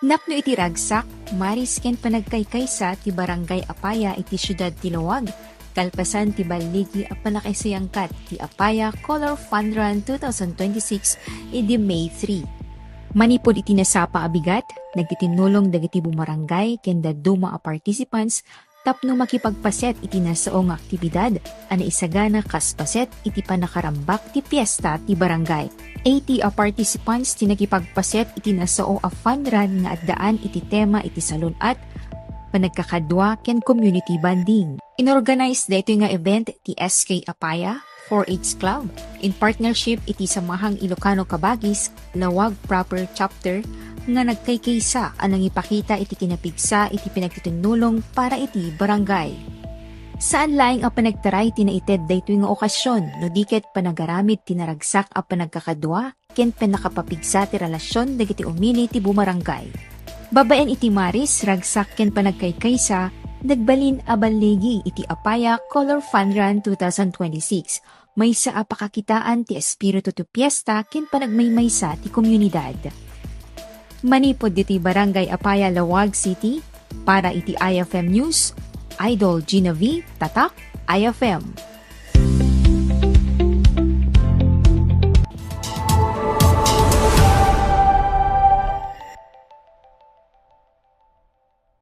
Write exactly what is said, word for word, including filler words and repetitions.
Napno iti ragsak, maris ken panagkaykaysa ti Barangay Apaya iti siudad ti Laoag, kalpasan ti balligi a pannakaisayangkat ti Apaya Color Fun Run twenty twenty-six idi May three. Manipud iti nasapa a bigat, nagtitinnulong dagiti bumarangay ken dadduma a participants tapno makipagpaset iti nasao nga aktibidad a naisagana kas paset iti pannakarambak ti piesta ti barangay. Eighty a participants ti nakipagpaset iti nasao a fun run nga addaan iti tema iti salun-at, panagkakadua, ken community bonding. Inorganize daytoy nga event ti S K Apaya four H Club in partnership iti Samahang Ilocano Kabagis Laoag Proper Chapter nga nagkaykaysa a nangipakita iti kinapigsa iti pinagtitinnulong para iti barangay. Saan laeng a panagtaray ti naited daytoy nga okasyon no di ket panagaramid ti naragsak a panagkakadua ken pannakapapigsa ti relasyon dagiti umili ti bumarangay. Babaen iti maris, ragsak ken panagkaykaysa, nagbalin a balligi iti Apaya Color Fun Run twenty twenty-six, maysa a pakakitaan ti espiritu ti piesta ken panagmaymaysa ti komunidad. Manipud ditoy Barangay Apaya, Laoag City, para iti I F M News, Idol Gina V, Tatak, I F M.